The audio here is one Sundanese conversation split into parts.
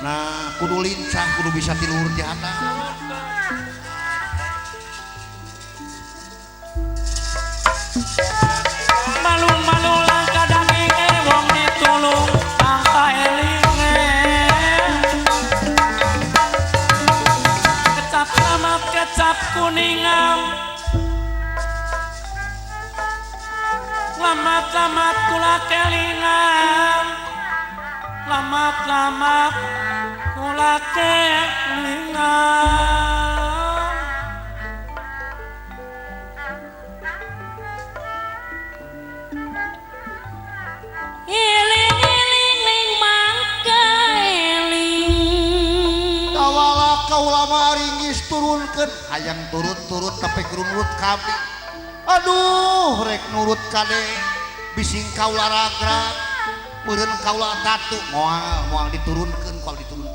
Nah kudu lincah kudu bisa tiluhur ti handap. Malu-malu langka daginge wong ditulung langka elinge. Kecap lamat kecap kuningan, lamat-lamat kula kelingan, lamat-lamat kula kelingan. Eling-eling ning mangka eling. Kawala kaula maringis turunkeun hayang turut-turut tapi kudu nurut kami. Aduh rek nurut kade bising kaula ragrag meureun kaula tatu moal moal diturunkeun kalau diturunkeun.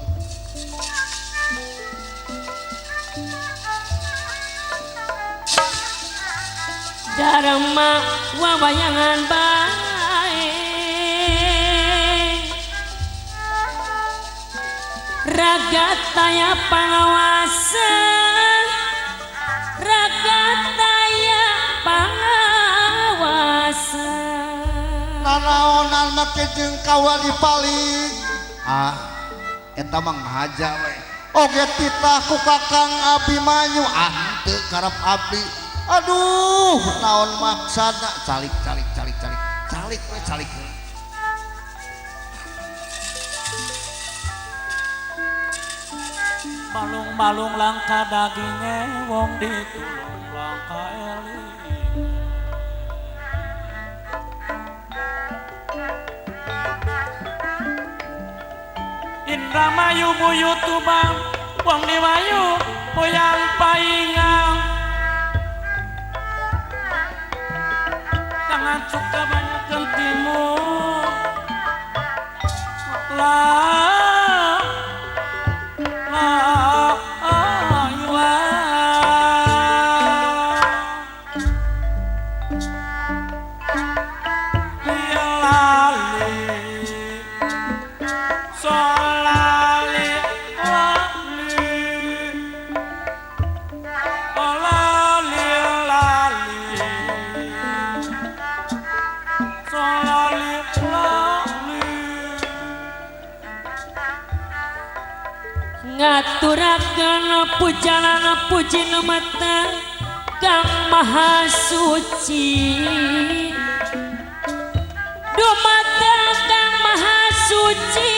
Dharma wawayangan bae raga taya pangawasa, raga taya pangawasa. Nanaonan make jeung kaula dipaling. Ah eta mah ngahaja we. Oge titah ku Kakang Abimanyu ah henteu karep abdi. Aduh naon maksana calik calik calik calik calik we calik. Balung-balung langka daginge wong ditulung langka eling. Indramayu buyut Tuban wong diwayu boyang paingang. Jangan suka banyak kentimu lah lah Ngaturakeun pujanan puji numeteng Kang Maha Suci. Dumateng Kang Maha Suci.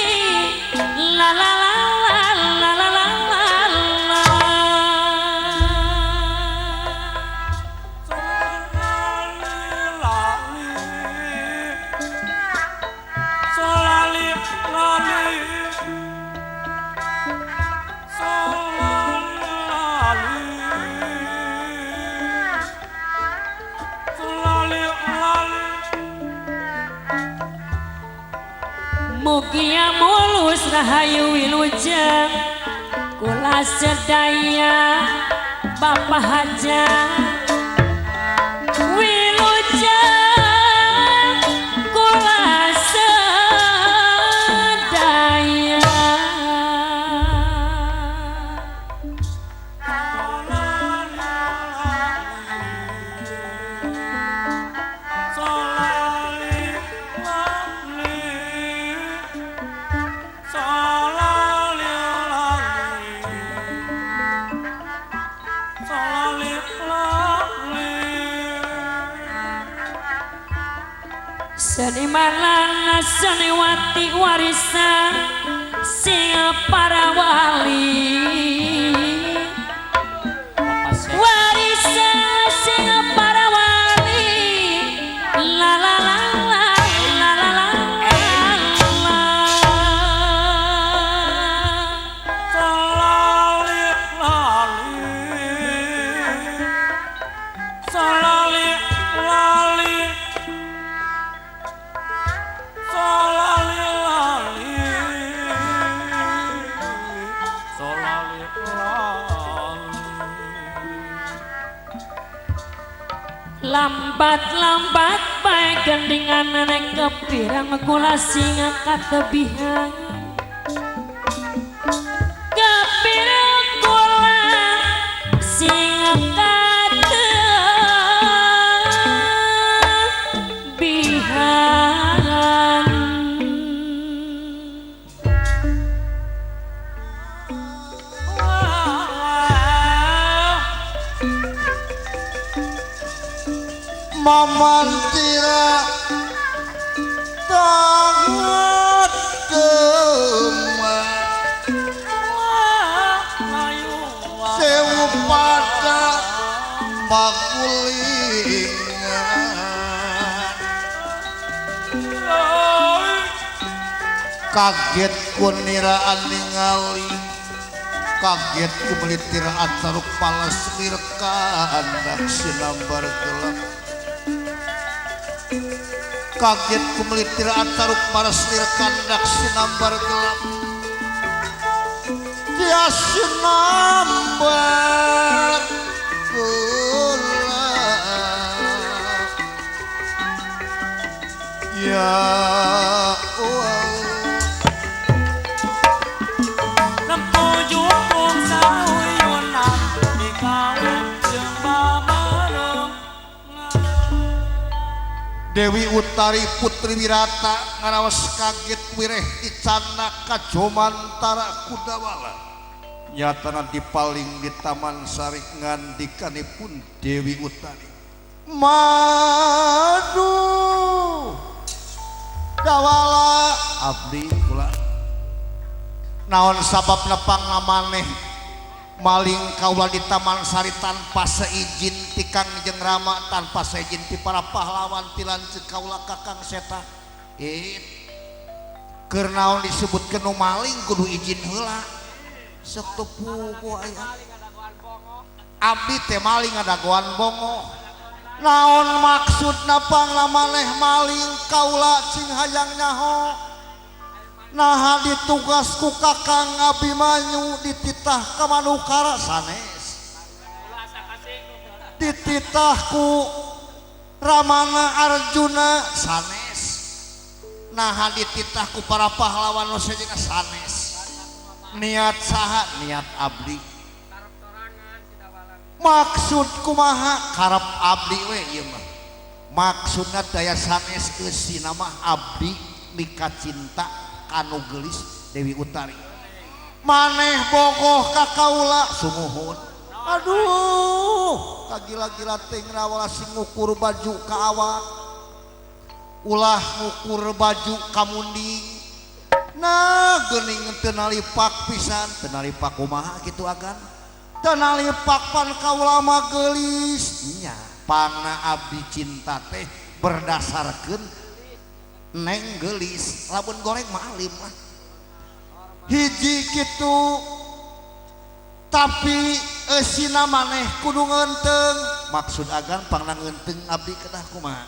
La la la la la la la la. Mugia mulus rahayu wilujeng kula sedaya Bapak Haja wilujeng kula sedaya. Seniman lan seniwati warisan sing para wali, warisan sing para wali. La la la la la la la la. Salali lali, salali lali, salali lali, salali lali. Lambat-lambat bae gendingan nek kepirang kula sing katebihan. Mamantira tangat kema sewu pada makulingan kaget kuniraan ningali kaget ku melitir ataruk palas mirka anak sinambar gelap kaget ku melitir ataruk palas mirka anak sinambar gelap dia sinambar gelap ya Allah. Dewi Utari Putri Wirata ngaraos kaget wireh dicana kajomantara kudawala nyatana dipaling di Taman Sari ngandikanipun Dewi Utari madu dawala abdi kula naon sababna pangamaneh maling kaula di Taman Sari tanpa seizin ti Kangjeng Rama tanpa seizin ti para pahlawan ti lanceuk kaula Kakang Seta keur naon disebutkeun nu maling kudu izin heula sok teu puguh aya abdi teh maling ngadagoan bongo naon maksudna panglamaneh maling kaula cing hayang nyaho naha ditugas ku Kakang Abimanyu dititah ka Manukara sanes dititah ku Ramana Arjuna sanes naha dititah ku para pahlawan nu sejenna sanes niat saha niat abdi maksud kumaha karep abdi we ieu mah maksudna daya sanes eusina mah abdi mika cinta anu geulis Dewi Utari maneh bogoh ka kaula sumuhun aduh kagila-gila teh ngrawala sing ngukur baju ka awak ulah ngukur baju ka munding nah geuning teu nalipak pisan teu nalipak kumaha kitu agan teu nalipak pan kaula mah geulis nya pangna abdi cinta teh berdasarkeun neng geulis lamun goreng mah alim lah hiji kitu tapi eusina maneh kudu ngeunteung maksud agan pangna ngeunteung abdi kedah kumaha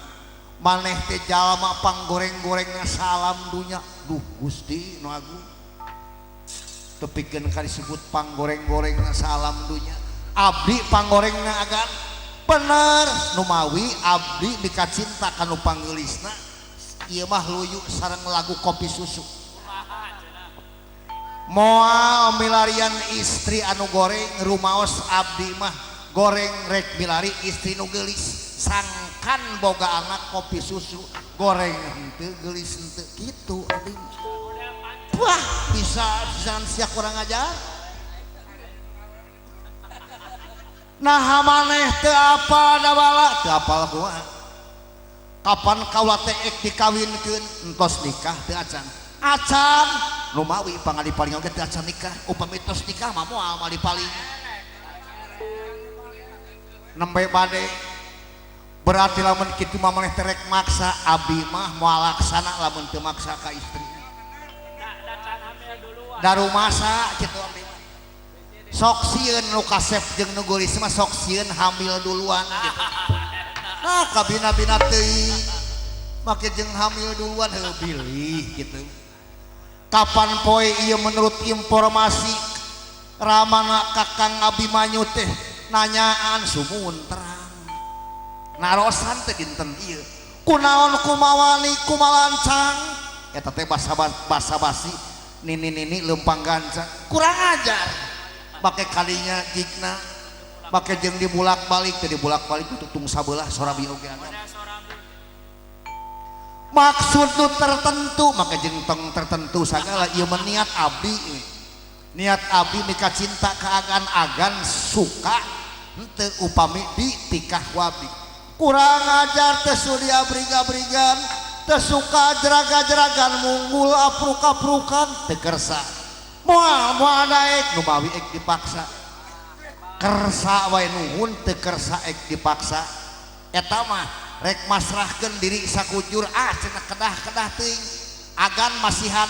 maneh teh jalma panggoreng-gorengna salam dunya duh Gusti nu agung tepikeun ka disebut panggoreng-gorengna salam dunya abdi panggorengna agan bener numawi abdi mikacinta ka nu panggeulisna ieu mah luyu sareng lagu kopi susu moal milarian istri anu goreng rumaos abdi mah goreng rek milari istri nu geulis sangkan boga anak kopi susu goreng henteu geulis henteu kitu abdi wah bisa pisan sia kurang ajar nah maneh teu apa dawala teu apal kumaha kapan kaula teh ek dikawinkeun entos nikah teu acan acan lumawi pangali paling oge teu acan nikah upami tos nikah mah moal mali paling nembe bade berarti lamun kitu mah maneh teh rek maksa abdi mah moal laksana lamun teu maksa ka istri darumasa kitu abdi mah sok sieun nu kasep jeung nu geulis mah sok sieun hamil duluan gitu. Nah kabina-bina teuing make jeung hamil duluan heuh bilih gitu. Kapan poe ieu menurut informasi Ramana Kakang Abimanyu teh nanyaan sumun terang. Narosan teh dinten ieu. Kunaon kumawani kumalancang eta teh basa-basi nini-nini leumpang gancang. Kurang ajar. Make kalinya jigna make jeung dibulak-balik teh dibulak-balik tutung sabelah sorabi oge agan. Maksud nu tertentu make jeung tong tertentu sagala ieu mah niat abdi niat abdi mika cinta ka agan-agan suka henteu upami ditikah ku abdi. Kurang ajar teh sudi abrig-abrigan, teu suka jeraga-jeragan munggul apruk-aprukan teu kersa. Moal moal daek numawi ek dipaksa. Kersa wae nuhun teu kersa ek dipaksa. Eta mah rek masrahkeun diri sakujur ah cenah kedah-kedah teuing. Agan masihan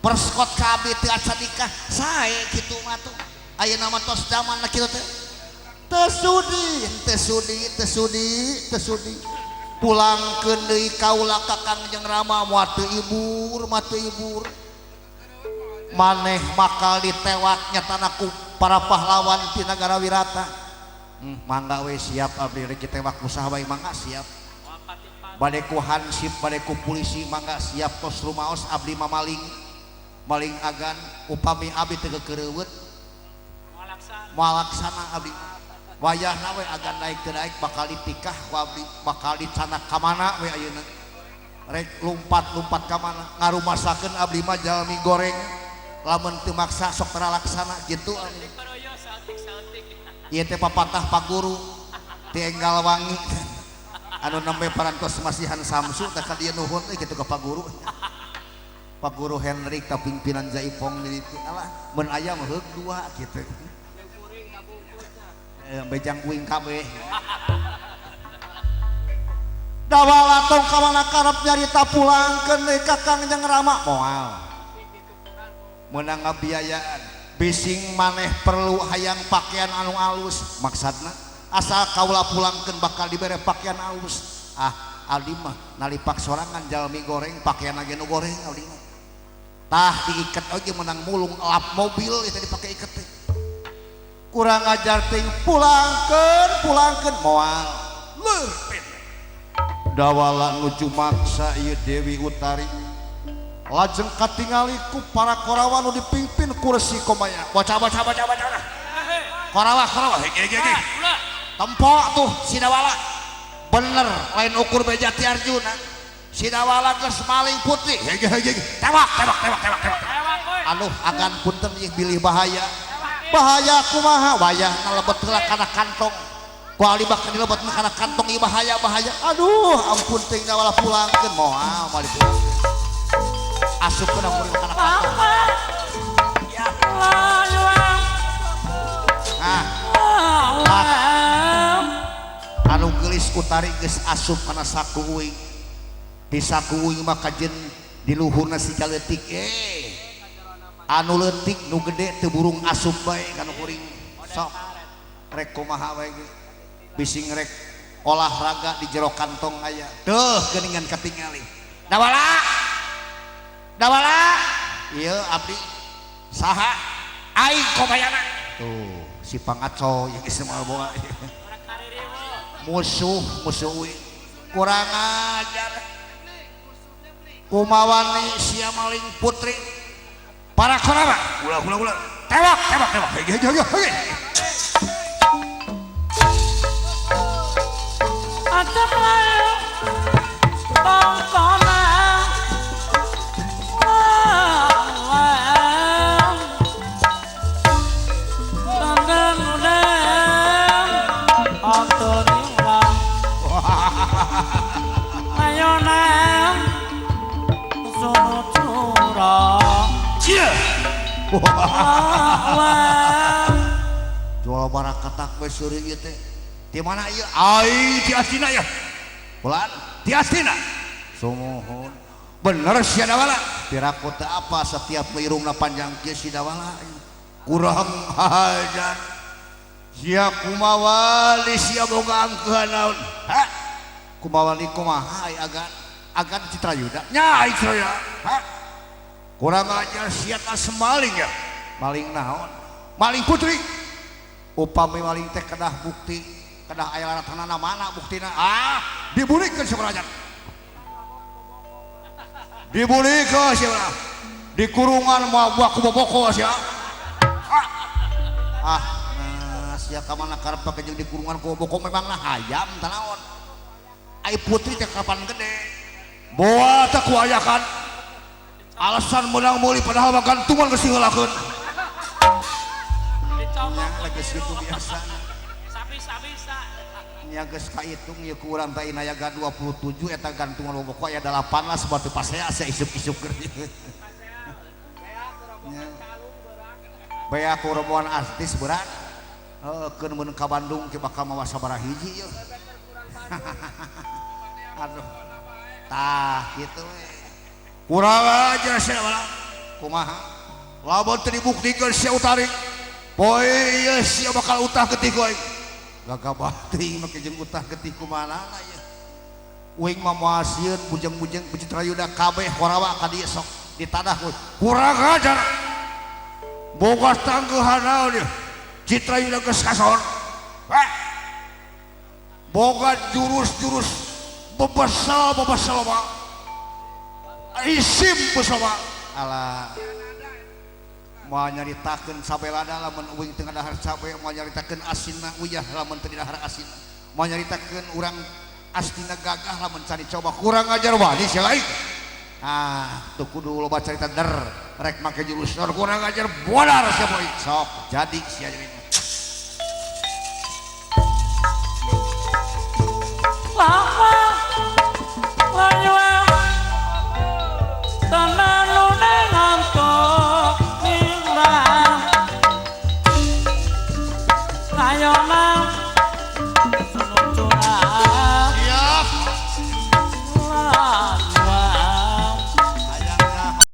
perskot ka abdi teu acan nikah sae kitu mah tuh. Ayeuna mah tos zamanna kitu teh. Teu sudi, teu sudi, teu sudi, teu sudi. Pulangkeun deui kaula ka Kangjeng Rama moal teu ibur, moal teu ibur. Maneh bakal ditewak nyatana ku para pahlawan ti nagara Wirata. Mangga we siap abdi rek ditewak ku saha wae mangga siap. Bade ku hansip, bade ku polisi mangga siap tos rumaos abdi mah maling. Maling agan upami abdi teu keureuweut. Moal laksana abdi. Wayahna we agan naik teu naik bakal ditikah ku abdi, bakal dicanak ka mana we ayeuna. Rek lumpat-lumpat ka mana ngarumasakeun abdi mah jalmi goreng. Lamun teu maksa sok tara laksana kitu abdi. Ieu teh papatah Pak Guru ti Enggal Wangi. Anu nembe parantos masihan Samsu teh ka dieu nuhun euy kitu ka Pak Guru. Pak Guru Henrik ta pimpinan Jaipong di ditu. Alah mun aya mah heug dua kitu. Bejang kuing kabeh. Dawala tong ka mana karep nyarita pulangkeun deui ka Kangjeng Rama moal. Meunang ngabiayaan bising maneh perlu hayang pakaian anu alus maksudna asal kaula pulangkeun bakal dibere pakaian alus. Ah abdi mah nalipak sorangan jalmi goreng pakaian ge nu goreng abdi mah. Tah diiket oge meunang mulung elap mobil eta dipake iket teh. Kurang ajar ting pulangkeun pulangkeun moal. Leur dawala nuju maksa ieu Dewi Utari. Lajeng katingali ku para Korawa nu dipimpin ku Resi Komaya. Baca baca baca baca. Korawa Korawa hege hege hege. Tempo tuh si Dawala. Bener lain ukur beja ti Arjuna. Si Dawala geus maling putih. Hege hege hege. Tewak tewak tewak tewak tewak. Aduh agan punten ieu bilih bahaya. Bahaya kumaha wayahna lebet heula kana kantong. Ku ali bakal dilebetna kana kantong ieu bahaya bahaya. Aduh ampun teuing Dawala pulangkeun moal moal dipulangkeun. Asup kana kuring kana kantong. Ah. Anu geulis Utari geus asup kana saku uing. Di saku uing mah kajen di luhurna si caleutik. Anu leutik nu gede teu burung asup bae kana kuring. Sok rek kumaha wae ge. Bising rek olahraga di jero kantong aya. Deuh geuningan katingali. Dawala. Dawala. Ieu abdi saha? Aing Komayana. Tuh si pangaco yang geus moal boga. Musuh musuh uing. Kurang ajar. Kumawani sia maling putri. Para Korawa, ulah ulah ulah. Tewak tewak tewak. Hege hege hege hege. Jual barakatak we seuri ieu teh. Di mana ieu? Ai ti Astina ya. Bulan ti Astina. Sumuhun. Bener sia Dawala. Piraku teu apa setiap irungna panjang kieu si Dawala. Kurang hajar. Sia kumawali sia boga angkeuhan naon? Ha? Kumawali kumaha ai agan? Agan Citrayuda. Nya ai Citrayuda. Ha? Kurang ajar sia tas maling ya. Maling naon? Maling putri. Upami maling teh kedah bukti, kedah aya laratanana mana buktina? Ah, dibulikeun si kurang ajar. Dibulikeun sia. Di kurungan moal buah ku boboko sia. Ah, nah sia ka mana karep pake jeung di kurungan ku boboko memangna hayam tah naon. Ai putri teh kapan gede? Boa teh ku ayakan. Alasan menang meuli padahal mah gantungan geus diheulakeun. Nya lagi situ biasa. Bisa-bisa. Nya geus kaitung ieu ku urang teh nayaga 27 eta gantungan boboko aya 18 batu pasea sia isuk-isuk keur. Nya. Bea ku rombongan artis berat. Heuh, keun mun ka Bandung ke bakal mawa sabaraha hiji ieu. Aduh. Tah kitu we. Kurang aja sia malah. Kumaha? Lamun teu dibuktikeun sia utarik. Poe ieu sia bakal utah getih ku aing. Gagabah teuing make jeung utah getih kumaha ieu. Uing mah moal sieun bujeng-bujeng Citrayuda kabeh Korawa ka dieu sok ditadah ku. Kurang ajar. Boga tangguhan naon ieu? Citrayuda geus kasohor. Heh. Boga jurus-jurus bebesel-bebesel mah. Isim bersama. Alah. Moal nyaritakeun sabelada lamun uing teu ngadahar cabe, moal nyaritakeun asinna uyah lamun teu didahar asinna. Moal nyaritakeun urang astina gagah lamun can dicoba. Kurang ajar wani sia lain. Ah, tuh kudu loba carita der rek make jurus kurang ajar bodar sia poe. Sok jadi sia jadi.